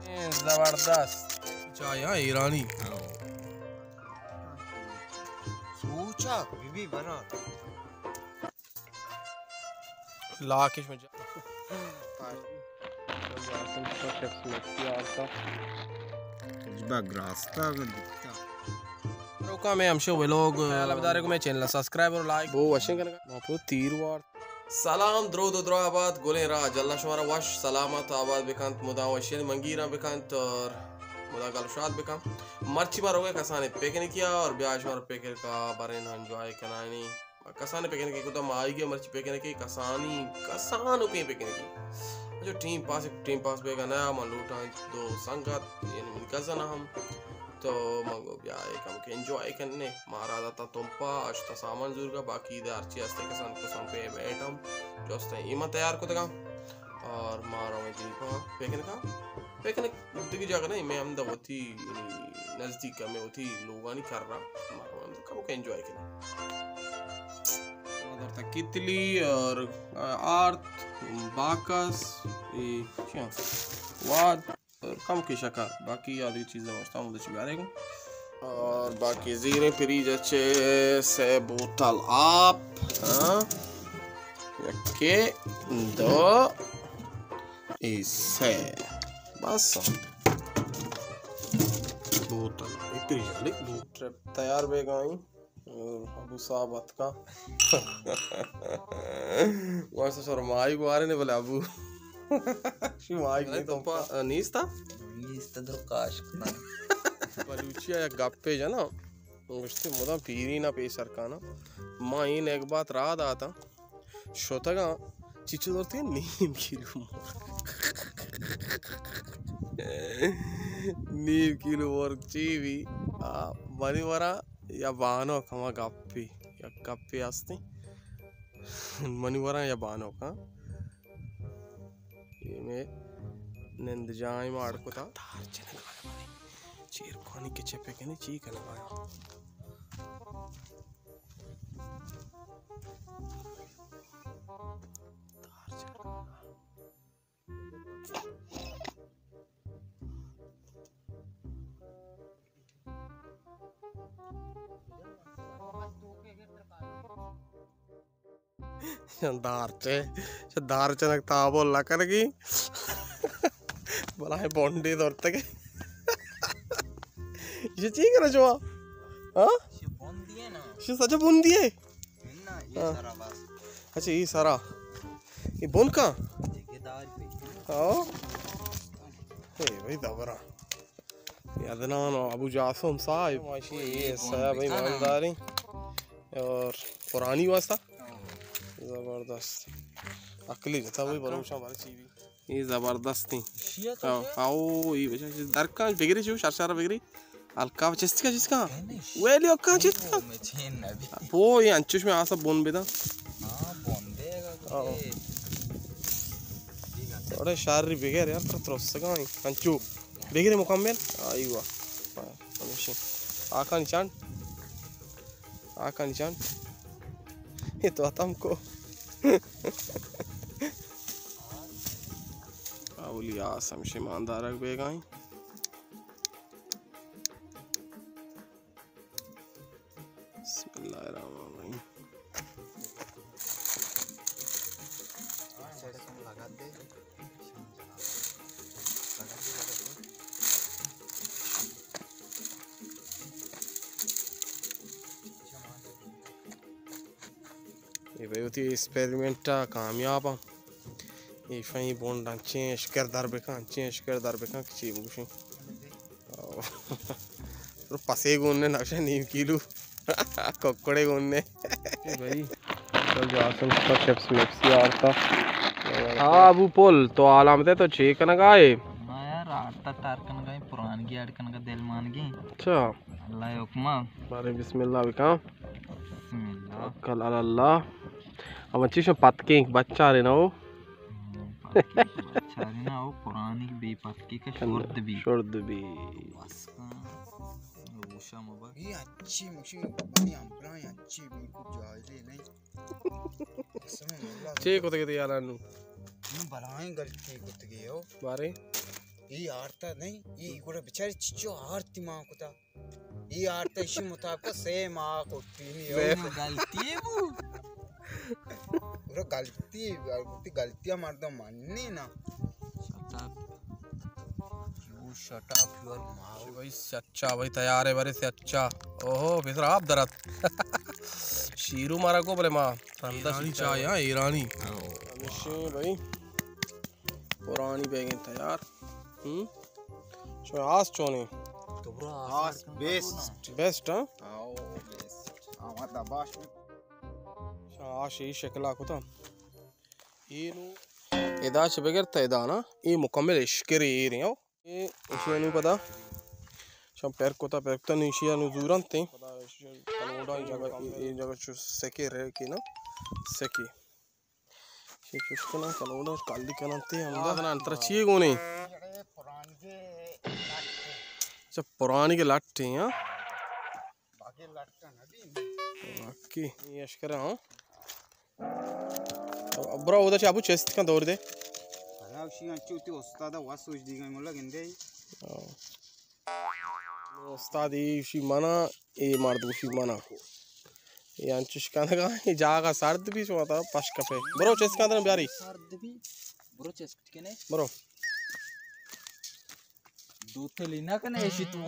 اے زبردست چائے، ہاں، ایرانی. سوچا بی بی برا. لاکش مجا. چپس مکسی آرتا. بگ راستا گندتا. روکا میں ہمشہ ولوگ. خیال بدارے کو میں چینل سبسکرائب اور لائک بو وشیں کنگا. ما پو تیر وار. سلام، درود و دراہ بات گلیں راج. اللہ شمارا وش سلامت آباد بکنت، مدام وشیانی منگیراں بکنت اور مدام گل و شاد بکنت. مرچی ما روگے کسانیں پکنکیا اور بیا شمارا پکنکا برین انجوائے کنائینی. کسانیں پکنکے کتا ما آئیگے، مرچی پکنکے کسانی، کسانوکیں پکنکے. جو ٹیم پاس، ٹیم پاس بیگا نیا، من لوٹاں دو سنگت، یعنی منی کزن ہم. تو من گو بیا اے کم کہ انجوائے کننے. مارا داتا تمپا، اشتا سامان زورگا، باقی دے ہرچی ہستے کسان کسان پیم ایٹم جو ہستے ایما تیار کتگا. اور ما رویں دیپا پکنکا. پکنک دگہ جاگہ نہیں، میں ہمدا وتی نزدیک میں وتی لوگانی کر رہا. ما رویں ہمدا کم کہ انجوائے کننے. ما درتا کتلی اور آرت، باکس، اے چیاں؟ واد. کم کہ شکر، باقی آ دگہ چیز واسطہ ہم چی بیارے گوں. اور باقی زیریں فریج چے سے بوتل آپ، ہاں، یکے، دو، اے سے، بس. بوتل، اے فریج والی بوتل. ٹرپ تیار بیگائیں. اور ابو صاحب اتکا. واسطہ سر مائی گوارے نے بلے ابو. شی مائی نہیں تو پا نیستا. نیست در کاش کنا. بلوچی یک گپے جنا. گوشتے مدام پیری نہ پیسر کانا. ما این ایک بات را داتا. شتگاں چیچو درتگے نیم کیلو مرگ. نیم کیلو مرگ چی بی؟ آ، منی ورا یا بانوک ہما گپی، یا گپی ہستی. منی ورا یا بانوک، ہاں. یہ میں نند جائیں ماڑ کتا. دار چنگا ہے. چیر کوانی کے چپے کنی چی کنگا. دارچے، دارچنک تابو لکنگی. بلائیں بونڈی دورتگے. یہ چی کرو شما؟ ہاں؟ یہ بوندی ہے نا. یہ سچ بوندی ہے؟ نا، یہ ہاں. سرا بس. اچھا، یہ سرا. یہ بون کا؟ یہ دار پہ. ہاں. اے بھائی دبرا. یہ عدنان و ابو جاسم صاحب. ماشی یہ صاحب بھائی مالداری. اور پرانی واسطہ. زبردست. عقلی جتا بھائی بلوچاں بارے چی بھی. یہ زبردستیں. آؤ، آؤ، یہ بچا درکان بگری جو شر شر بگری. الکاپ چست کا، چست کا؟ ویلی اکان چست کا؟ وہ یہ انچوش میں آسا بون بدا. ہاں، بون دے گا. آؤ. تھوڑے شاری بگر یار، تر ترسگا ہیں. انچو. بگری مکمل. آئی وا. ہمیشہ. آکانی چانڈ. آکانی چانڈ. یہ تو اتم کو. اولی آس ہمیشہ ایماندارک بیگائیں. بسم اللہ الرحمن الرحیم. اے بھئی وتی ایکسپیریمنٹ ءَ کامیاب آں. اے فہیں بونڈ انچیں اشکر در بکن، انچیں اشکر در بکن کہ چی بگوشیں. او. پسے گون نے نقشہ نیم کیلو. ککڑے گون نے. اے بھئی، تو جاسم کا چپس مکسی آرتا. ہاں، ابو پل، تو علامت ہے تو چے کنگا ہے؟ ما یار، آرتا تار کنگا ہے، پرانگی اڈ کنگا دل مانگی. اچھا. اللہ حکمہ. بارے بسم اللہ بکن. بسم اللہ. توکل علی اللہ. اما چیشن پتکیں بچارے نہ ہو. پتکیں بچارے نہ ہو، پرانی بے پتکی کا شرد بی. شرد بی. بس کن. روشا مبا. یہ اچھی مشین بنی امپران اچھی بالکل جائزے نہیں. قسم اللہ. چے کتگے تے یارانو؟ نو بلائیں غلطی کتگے ہو. بارے؟ اے آرتا نہیں، اے گڑا بچاری چچو آرتی مان کتا۔ اے آرتا اشی مطابق سے ماہ کٹی نہیں۔ اے نو غلطی بو۔ گڑا غلطی، غلطی، غلطی مردم منی نا۔ Shut up. You shut up your mouth. بھائی سچا، بھائی تیار ہے، بارے سچا۔ اوہو، پیسر آپ درات۔ شیرو مارا کو بلے ما۔ ایرانی چائے، ہاں، ایرانی۔ ہمیشہ بھائی۔ پرانی بیگیں تیار۔ ہم؟ شما آس چونیں؟ تو برو آس آس آرکن بیسٹ۔ بیسٹ، ہاں؟ آؤ، بیسٹ۔ آمادا باش۔ شما آس ای شکلا کتا۔ اے نو۔ ادا چہ بگر تا ادا نا۔ اے مکمل اشکری ایر ہیں، ہو۔ اے اشی انو پدا۔ شما پر کتا، پر کتا نو اشی انو زورنت ہیں۔ پدا اشی کلوڈا جگہ، اے، اے جگہ چو سکے رہ کے نا۔ سکے۔ چے چوش کناں، کلوڑا کالی کناں تے ہمدا۔ آ، نان، ترا چیے گونے؟ اچھا، پرانی کے لٹ ہیں، ہاں؟ باقی۔ اے اشکرا، ہاں؟ برا اودا چابو چست کن دور دے۔ انا اشی انچو تے استاد وا سوچ دی گئی مولا گندے۔ ہاں۔ استاد ایشی منا، اے مرد گوشی منا۔ اے انچش کنگا، اے جاگہ سرد بی، شما تا پش کپے۔ برو چست کن بیاری۔ سرد بی، برو چست کنے۔ برو۔ دو تلی نہ کنے ایشی تو۔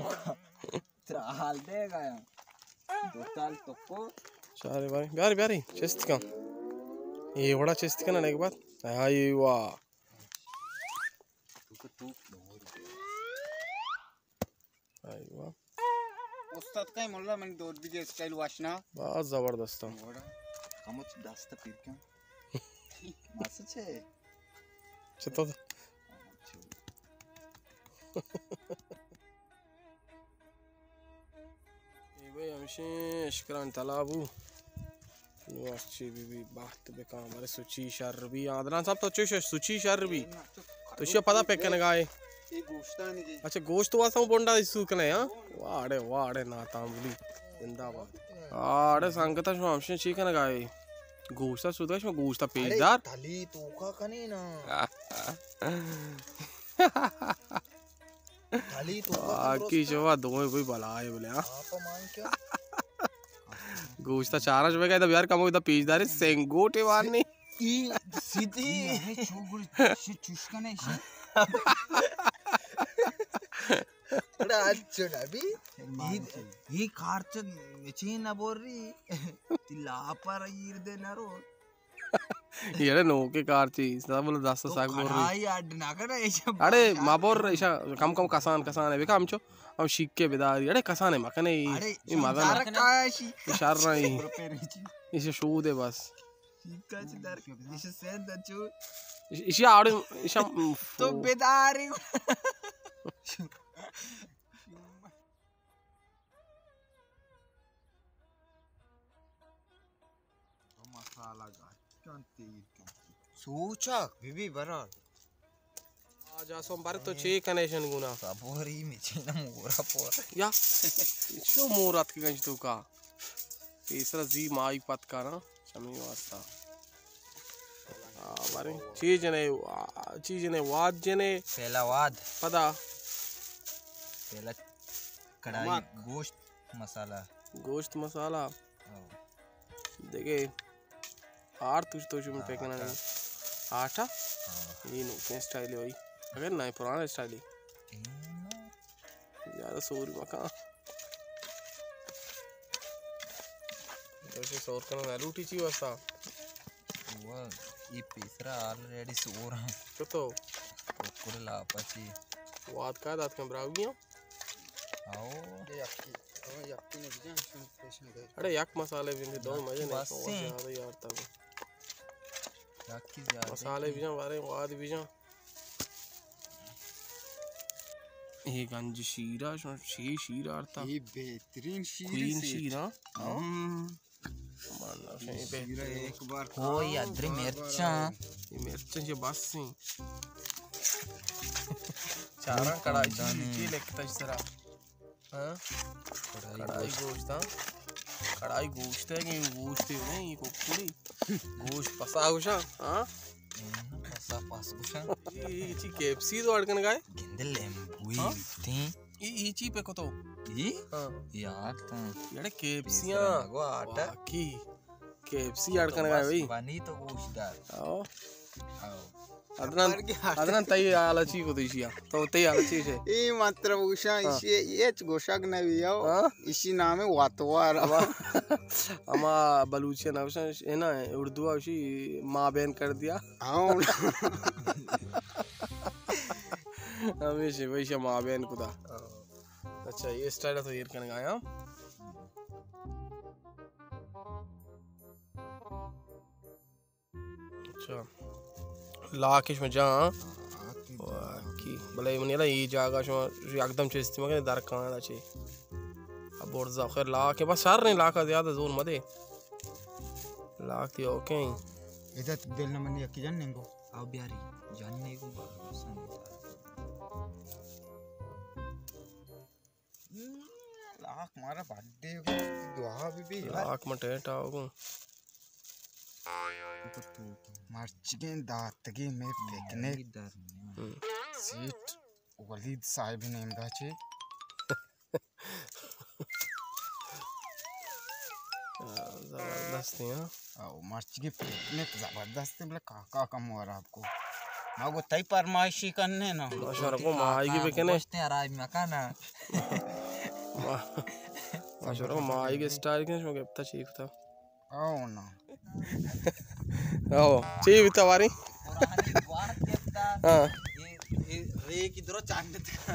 ترا حال دے گا یا۔ دو تل تو کو۔ چارے باری، بیاری، بیاری، چست کن۔ اے وڑا چست کن ایک بار۔ ہائی واہ۔ تو کو تو۔ آئی واہ۔ استاد کئی مولا من دور دیگه اسٹائل واشنا۔ باز زبردست۔ کمچ دست پیر کن۔ ماسه چه؟ چطور؟ اے بھائی ہمشیں اشکران تالابو۔ نو ہرچی بی بی بحت بکن، بارے سوچی شر بی۔ عدنان صاحب تو چوش سوچی شر بی؟ تو شیا پدا پکنگائے۔ اچھا، گوشت واسطہ ہوں بونڈا سو کنے، ہاں؟ واڑے، واڑے، ناتامبلی۔ زندہ باد۔ آڑے سنگتا شما ہمشیں چی کنگائے؟ گوشتا سودا شما گوشتا پیش دار۔ تلی توکا کنے نا۔ تلی توکا کنے آکی درستا۔ شما دوئیں کوئی بلائے بلے، ہاں؟ آپ مان کیا؟ گوشتا چارش بگئے دا بیار کمو دا پیش دارے سنگوٹے وارنی۔ ای سیدھی۔ ای چو گڑ چ-، چوش کنے شی۔ اڑا اچو نبی۔ ای، ای کارچ مچین نہ بوری۔ تی لاپر ایر دے نہ رو۔ یڑے نوکے کارچی، سب دست تو ساگ بوری۔ کڑائی اڈ نہ کرے، ایشا اڑے، بادشاہ ما بور، ایشا کم کم کسان، کسان ہے، بکا ہمچو، ہم شیکے بداری۔ اڑے، کسانے مکنے، اڑے، ای مزہ نہ۔ شر رہی۔ ایشا شود ہے بس۔ ایشی آڑے، ایشا تو بیداری۔ مسالہ گچکن تیر کن۔ سوچک بی بی برار۔ آ جاسم بر تو چے کنے شن گونا؟ سبوری مچین مورا پور۔ یا، چو مور اتک گنج تو کا؟ پیسرا زی مائی پت کنا، چمی واسطہ۔ آ، بارے، چی جنے، آ، چی جنے، واد جنے۔ پہلا واد۔ پدا۔ پہلا کڑائی نمک۔ گوشت مسالہ۔ گوشت مسالہ۔ ہاں۔ دگہ آر تو، تو شما پیکنانی۔ آٹا؟ ہاں۔ یہ نوکیں اسٹائل ہے بھائی۔ اگر نہ پرانا اسٹائل ہے۔ زیادہ سور مکان۔ تو اسے سور کرنا نہ لوٹی چی واسطہ؟ وہ یہ پیسرا آلریڈی سور ہیں۔ تو تو؟ ککڑ لاپا چی۔ واد کا دات کن براوی ہیں؟ آؤ۔ اڑے یک مسالے بجن، دو مزے نہیں، بس ہیں۔ زیادہ یار تر۔ مسالے بجن، بارے واد بجن۔ یہ گنج شیرا، شی شیر آرتا۔ یہ بہترین شیر ہے۔ شیرا۔ ہاں۔ ہو، یہ ادری مرچاں۔ یہ مرچاں چہ بس ہیں۔ چاراں کڑائی چی لکھتا اس طرح۔ ہاں؟ کڑائی گوشت، ہاں؟ کڑائی گوشت ہے کہ گوشت ہے نہیں، یہ ککڑی۔ گوشت پسا گوشاں، ہاں؟ پسا، بس گوشاں۔ اے، اے چی کے ایف سی تو اڈ کنگا ئے؟ گندے لیمبوئی ہاں؟ تیں۔ اے، اے چی پہ کتو؟ اے؟ ہاں۔ یار تاں۔ یڑے کے ایف سی آں۔ گو آٹا۔ واقعی۔ کے ایف سی اڈ کنگا ئے بھائی۔ بنی تو گوشدار۔ آؤ۔ آؤ۔ عدنان، عدنان تئی حال چی کو دیشیا؟ تو تئی حال چی ہے؟ اے مطلب گوشاں، ہاں۔ ایشی ہچ گوشگ نہ بی، آؤ۔ ہاں؟ ایشی نام ہے واتوار۔ واہ۔ ہما بلوچی نہ گوشاں، اے نا، اردو ءَ گوشی مابین کر دیا۔ ہاں۔ ہمیشہ ویشہ مابین کتا۔ اچھا، اے اسٹائل تو ایر کنگا ئے۔ اچھا۔ لاکش میں جاں۔ واقعی۔ بلے منی لا اے جاگہ شما یکدم چستی مکنے در کانا چی۔ اب برزا خیر لاک ہے، بس شر نہیں، لاکا زیادہ زور مدے۔ لاک تی اوکے ہیں۔ ادا دل نہ منی یکی جن ننگو۔ آؤ بیاری۔ جن نہیں گو بار۔ لاک مارا بڈے گو، دعا بی بی۔ لاک من ٹیٹ آؤ گو۔ مرچگیں داتگی میں پکنک۔ ہم۔ سیٹ ولید صاحب نیمگا چے۔ آ، زبردست ہیں، ہاں۔ او مرچگی پکنک زبردست ہے، بلے کاکا کم وراب کو۔ ما گو تئی پرمائشی کننے نا۔ ما شور کو ماہیگی بکنے۔ گوشتے آرام مکانا۔ ما، ما شور کو ماہیگی اسٹائل کنے، شما گپتا چی کتا۔ او نا۔ او، چی بیتا واری؟ پرانی بات گپتا۔ ہاں۔ اے، اے ریکی درو چاندت کا۔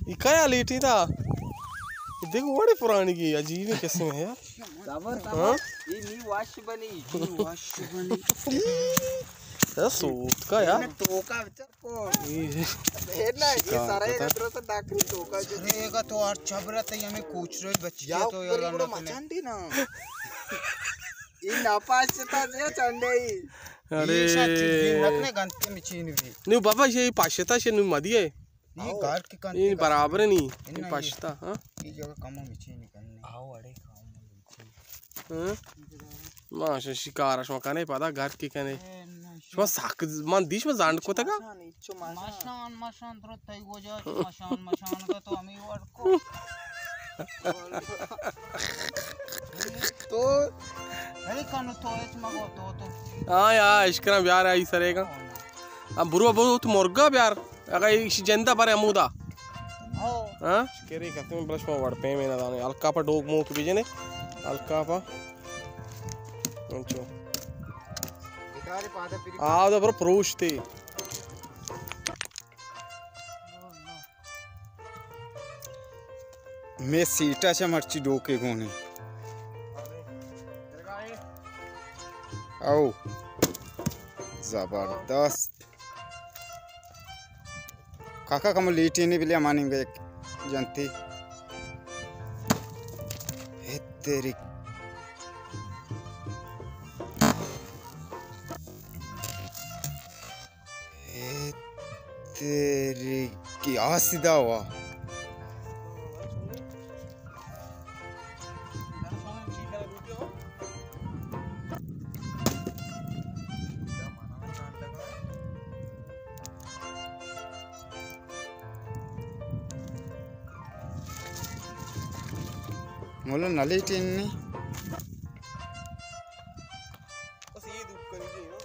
اے کیا لیٹی تا؟ دیکھو، بڑی پرانی کی عجیب قسم ہے یار۔ زبر، زبر۔ ہاں؟ اے نی واش بنی۔ نی واش بنی۔ اے سوت کا یار۔ تو کا بچا۔ اے نا، اے شکار سارا ایک کتا۔ ادرا سے ڈاکری تو کا جو۔ سرے گا تو آر چبرا تے ہمیں کوچ روی بچی یا تو اوپر یلا گڑا نہ کنے۔ مچانڈی نا۔ اے نا پاشتا جے چنڈے۔ ارے۔ اے شا چیز بھی نکنے گنتے مچین بھی۔ نو بابا، یہ پاشتا شے نو مدی ہے۔ اے گھر کی کنتے اے گھر۔ برابر نہیں، اے نا، اے پاشتا، ہاں؟ اے جگہ کمو مچین کرنے۔ آؤ اڑے کھاؤ۔ ہاں؟ ما شما شکار شما کنے پدا گھر کی کنے۔ اے نا، شما سک من دیش ما زانڈ کتگا۔ مشان، مشان درو تئی وجہ، مشان، مشان کا تو ہمیں وڑ کو۔ تو نہیں کنو تو ایچ مگو تو تو۔ ہاں یا، اشکرا بیار آئی سرے گا۔ ہم برو برو تو مرگا بیار۔ اگا ایشی جندا برے ہمودا۔ ہاں۔ ہاں؟ شکری کتم برش ما وڑ پیم نہ دانے۔ الکا پا ڈوگ موک بجنے۔ الکا پا۔ انچو۔ آ، دا برو پروشتے۔ میں سیٹا چا مرچی ڈوکے گونے۔ او۔ زبردست۔ کاکا کمو لیٹی نے بلے ہمانی گئے جنتی۔ اے تیری۔ اے تیری کی آسی دا وا۔ مولا نلی ٹینی۔ بس یہ دھوپ کری گئی نا۔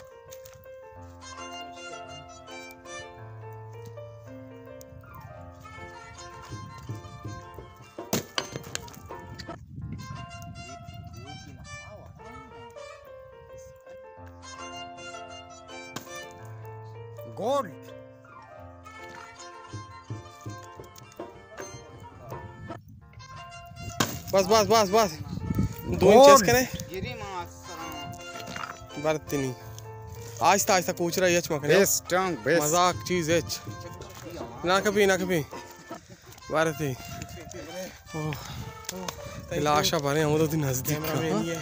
گولڈ۔ بس، بس، بس، بس۔ دو انچ چیز کرے۔ برتنی۔ آہستہ، آہستہ کوچرا ہچ مکنے۔ بیس ٹانگ، بیس۔ مذاق چیز ہچ۔ نہ کپی، نہ کپی۔ بارتی۔ اوہ۔ لاشا بارے ہم تو نزدیک۔ کیمرہ مین یہ۔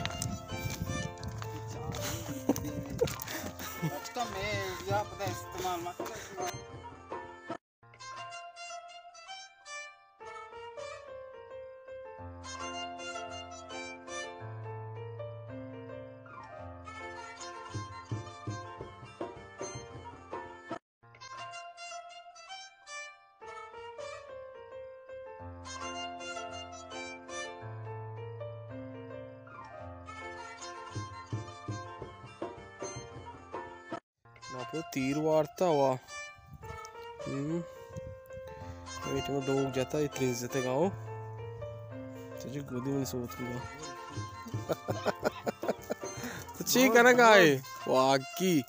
آپ تیر وارتا وا۔ ہم۔ اے ٹیم ڈوک جتا، اے ترینز جتے گاؤ۔ تو جی گودی من سوت کو۔ تو چی کنگا ئے؟ واقعی۔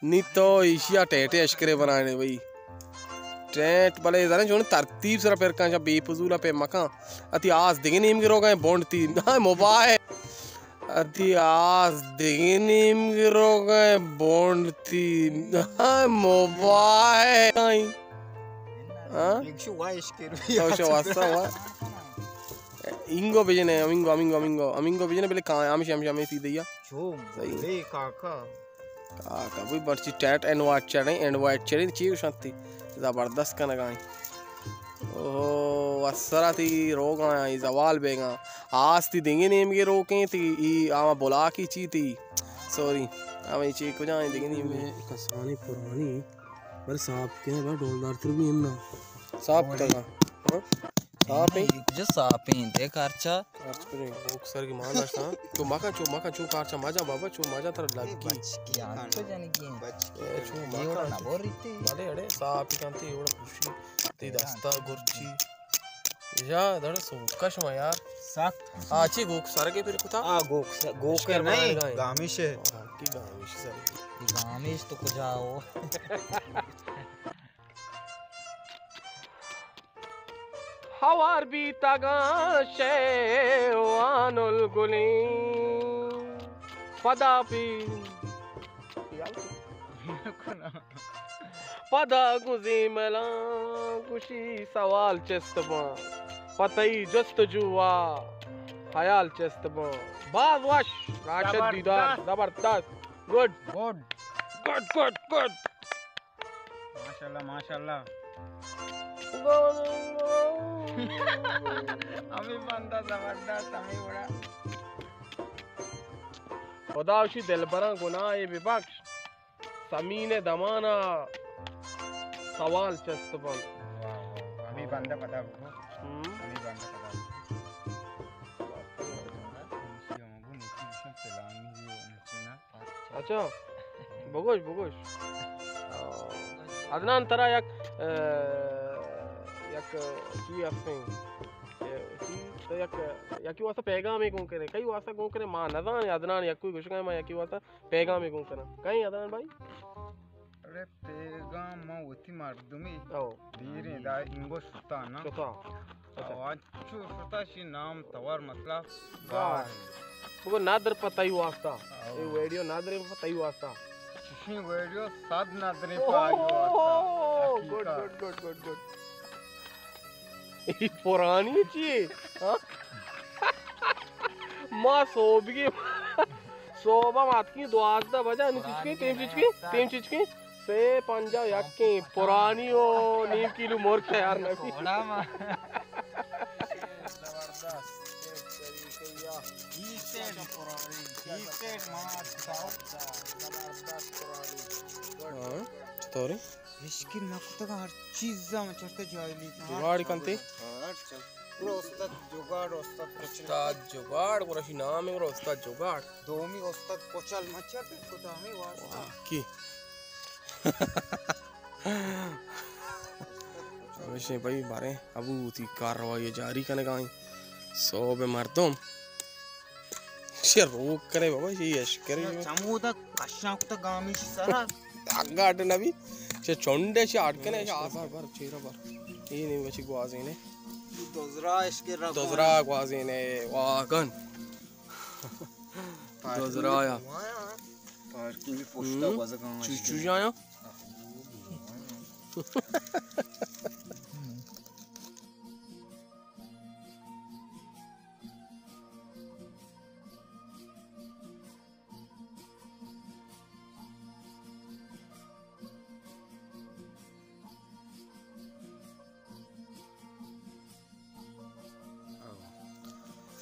نی تو ایشیا ٹیٹے اشکرے بنائنے بھئی۔ ٹیٹ بلے زانے چون ترتیب سرا پر کن، چا بے فضولا پر مکن۔ اتی آس دگہ نیم گروگا ئے بونڈ تی۔ ہاں، موبائل۔ اتی آس دگہ نیم گروگا ئے بونڈ تی۔ ہاں، موبائل۔ ہاں؟ تو شو واسطہ وا۔ اینگو بجنے، امینگو، امینگو، امینگو، امینگو بجنے بلے کاں، ہمیشہ، ہمیشہ، ہمیشہ سیدھے یا۔ چو صحیح۔ بلے کاکا۔ کاکا، بھئی مرچی ٹیٹ اینڈ وائٹ چڑھیں، اینڈ وائٹ چڑھیں، چی شانتی؟ زبردست کنگائیں۔ اوہ، اثرا تی روگاں، ای زوال بیگاں۔ آس تی دنگے نیمگے روکیں، تی ای آما بلاکی چی تی؟ سوری، آما ای چی کجائیں دنگے نیمگے؟ اے کسانی پرانی، بلے صاف کیا، بلے ڈولدار تر بھی اننا۔ صاف کتگا۔ ہاں؟ صاف ہیں؟ یہ کجا صاف ہیں، دیکھ ہرچا۔ اچھا، گوک سر کی مان داشتا۔ چو مکن، چو مکن، چو کارچا مجا بابا، چو مجا تر لگی۔ بچکی آن تو جنگی۔ اے چو یہ وڑا مکن۔ نہ بوریتے۔ بلے اڑے صاف ہی کنتے، یہ وڑا خوشی۔ تی دستا گرچی۔ یا دڑ سوتکا شما یار۔ سخت۔ آ چی گوک سر کے پھر کتا؟ آ گوک س-، گوک اشکر نہیں، بنائے گائے۔ گامیش ہے۔ ہاں، کی گامیش سر کی۔ یہ گامیش تو کجا ہو؟ ہوار بیتگاں شیوان الگلیں۔ پدا پی-، پدا گوں زیملاں گوشی سوال چست باں، پہ تئی جستجو ءَ خیال چست باں۔ باز وش راشد زبردست۔ دیدار، زبردست۔ Good. Good. Good, good, good. ماشاءاللہ، ماشاءاللہ۔ ہمیں بندہ زبردست، ہمیں وڑا۔ خدا وشی دلبراں گناہ ببخش۔ سمین دمانا سوال چست بنت۔ واہ، واہ، واہ۔ ہمیں بندہ پدا بگو۔ ہم۔ ہمیں بندہ پدا بگو۔ اچھا، بگوش، بگوش۔ آ، عدنان، ترا یک، آ، یک چی ہستیں؟ اے، چی؟ تو یک، یکی واسطہ پیغامے گون کرے۔ کئی واسطہ گون کرے؟ ما نزانے، عدنان یکوئی گوشگا ما یکی واسطہ پیغامے گون کناں۔ کئے عدنان بھائی؟ ارے پیغام ما وتی مردمی۔ او۔ دیریں دا انگو شتا نا۔ شتا۔ اچھا۔ او انچو شتا شی نام توار مسئلہ گار۔ گار۔ بگو ندر پہ تئی واسطہ۔ او۔ اے ویڈیو ندر پہ تئی واسطہ۔ چشیں ویڈیو صد ندریں پہ آئی واسطہ۔ اوہ، حقیقت۔ Good, good, good, good, good. اے پرانی چی؟ ہاں؟ ما صوبگی، صوبا ما اتکیں دوازدہ بجا، نو چچکیں، ٹیم چچکیں، ٹیم چچکیں، سے پنجاہ و یکیں، پرانی و نیم کیلو مرگ تیار نبی۔ زبردست۔ ہاں، چطوری؟ ہچ کہ نہ کتگ، ہر چیز ءَ من چرت ءَ جاہلی تاں۔ جگاڑ کنتے؟ ہاں، ہر چیز۔ گڑا استاد جگاڑ، استاد کچھ۔ استاد جگاڑ، گڑا شی نام ہے، گڑا استاد جگاڑ۔ دومی استاد کچل من چرت کتا ہمیں واسطہ۔ واہ، کی؟ ہمیشہ بھائی باریں ابو تی کارروائی جاری کنگائیں۔ صوب مردم۔ چہ روک کنے بابا، چہ اشکری۔ چمودا کشاں کتا گامیش سرا۔ اگاٹ نبی۔ چہ چنڈے چہ اٹ کنے، چہ آسا بر، چیرا بر۔ اے نہیں بچی گوازینے۔ دزرا اشکر را دزرا گوازینے، واگن۔ دزرایا۔ پارکنگ پشتا ہم۔ گوازگاں۔ چو، چو جایا؟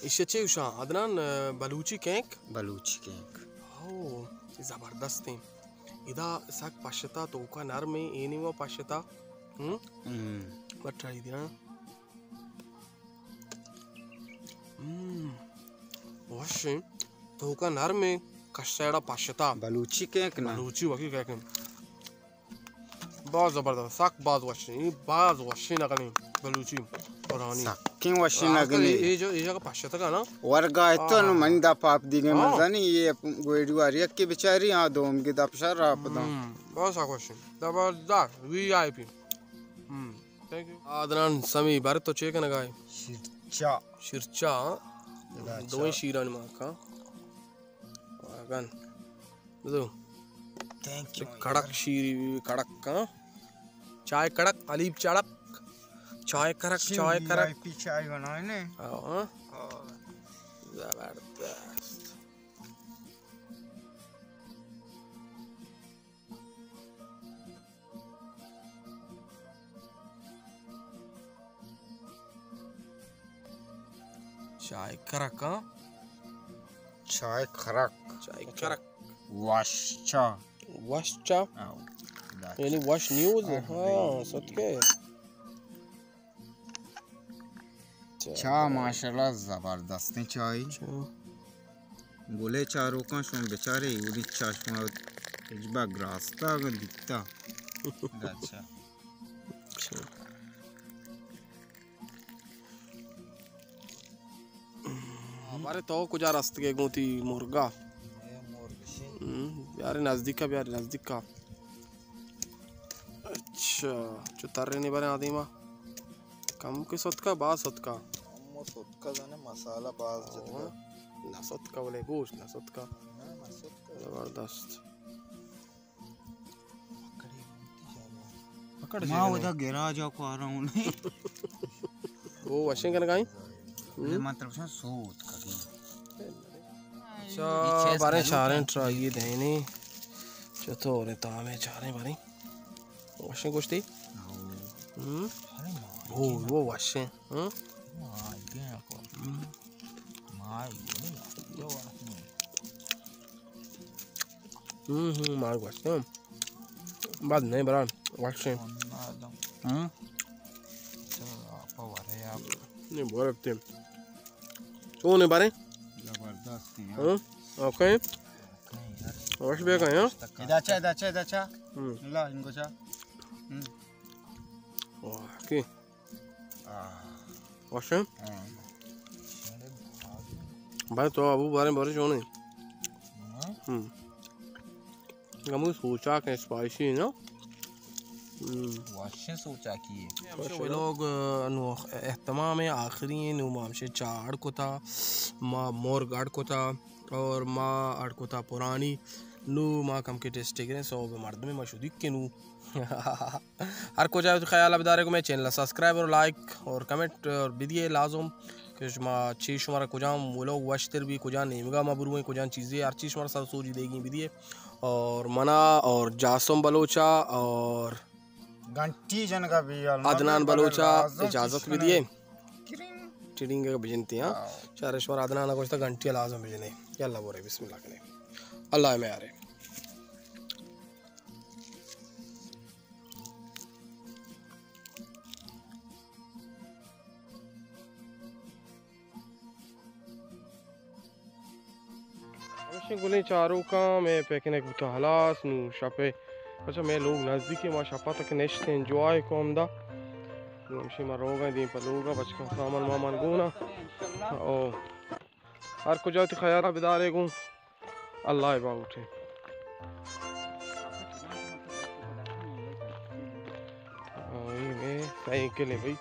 ایشی چے گوشاں؟ عدنان، بلوچی کینک؟ بلوچی کینک۔ او، زبردستیں۔ ادا سک پشتا، توکا نرمیں، اینی و پشتا۔ ہم؟ ہم۔ بٹائی دیاں۔ ہم، وشیں۔ توکا نرمیں، کشتہ ایڑا پشتا۔ بلوچی کینک نا؟ بلوچی وکی کینک۔ باز زبردست، سک باز وشیں، اے باز وشیں نگنے بلوچی پرانی۔ سکیں وشیں نگنے۔ اے، اے جو، اے جگہ پشتگا نا۔ ورگا اتو نو من دا پاپ دیگے من زانی، اے گویڈو آری یکی بچاری، آ دوم گی دا پشار را پدا۔ ہم، باز سک وشیں۔ زبردست، وی آئی پی۔ ہم، تھینک یو۔ عدنان سمی بر تو چے کنگا ئے؟ شیرچا۔ شیرچا، ہاں؟ دوئیں شیرانی ماکا۔ واگن۔ بدو۔ Thank you. کڑک شیری، کڑک، ہاں؟ چائے کڑک، حلیب چڑک، چائے کرک، چائے کرک۔ وی آئی پی چائے بنائے نے۔ ہاں۔ ہاں۔ زبردست۔ چائے کرک، ہاں؟ چائے کرک۔ چائے کرک۔ وش چا۔ وش چا؟ آؤ۔ یعنی وش نیوز؟ آؤ۔ ہاں، ستکے۔ چا ماشاءاللہ زبردستیں چائے۔ چا۔ گلے چاروکاں شما بچارے، اولی چا شما ہچبر گراستا اگاں دیتا۔ اچھا۔ اچھا۔ بارے تو کجا رستگے گوں تی مرگا؟ اے مرگ شی۔ ہم، بیارے نزدیکا، بیارے نزدیکا۔ اچھا، چو ترینی بارے آدیما؟ کم کہ ستکا، باز ستکا؟ کم و ستکا زانے، مسالہ باز جتگا۔ نہ ستکا، بلے گوشت نہ ستکا۔ نہ، نہ ستکا۔ زبردست۔ پکڑ ما جیگنے۔ ودا گراجا کو آ رہا ہوں۔ او وشیں کنگائیں؟ ہم؟ من طرف سے سوت کگی۔ اچھا، باریں چاریں ٹرائی دینے۔ چطور ہے تامے چاریں باریں؟ وشیں گوشتی؟ ہاں۔ ہم؟ ارے ماں، او، وہ وشیں۔ ہم؟ ماں، یہ کو۔ ہم۔ ماں، یہ نہیں۔ ہم، ہم، ماں گوشت۔ بد نہیں برا، وشیں۔ ہم؟ نہیں، بورے تے۔ چون ہے بارے؟ زبردست ہے یار۔ ہم؟ اوکے۔ وش بے گئے، ہاں؟ ادا چا، ادا چا، ادا چا۔ ہم۔ لا، انگو چا۔ ہم۔ واہ، کی؟ آہ۔ وش ہے؟ ہاں۔ بھائی تو ابو بارے بارے چون ہے؟ ہاں۔ ہم۔ ہمو سوچاک ہے، اسپائسی ہے نا؟ ہم۔ وشیں سوچاکی ہے۔ ہمشہ وشیں۔ ولوگ، آ، نو اختتام ہے، آخری ہے، نو ما ہمشہ چا اڑ کتا، ما مرگ اڑ کتا اور ما اڑ کتا پرانی۔ نو ما کم کے ٹیسٹ کریں، سو مردم ما شدیک کے نو۔ ہر کجا وتی خیال بدارے گو مئے چینل سبسکرائب اور لائک اور کمنٹ اور بدیے لازم کہ شما چی شمارا کجام ولوگ وشتر بی، کجام نیمگا ما برویں، کجام چیزے، ہر چی شمارا سر سوجی دیگی بدیے۔ اور منا اور جاسم بلوچا اور گھنٹی جنگا بھی عدنان بلوچا اجازت بدیے۔ ٹرینگ بجنتی ہاں۔ چارے شمارا عدنان گوشتا گھنٹی لازم بجنے۔ یلا بورے بسم اللہ کنے۔ اللہ میں آرے۔ ہمشیں گلیں چاروکاں مئے پکنک بوتا ہلاس، نوں شپے، اچھا مئے لوگ نزدیکے، ما شپا تک نشت انجوائے کو ہمدا۔ نوں ہمشیں ما روگاں دیم پہ لوگا، بچکاں سامان مامان گونا۔ او ہر کجا وتی خیالا بدارے گوں۔ اللہ ءِ باہوٹ ءَ۔ آ، اے مئے سائیکل ءَ بھئی۔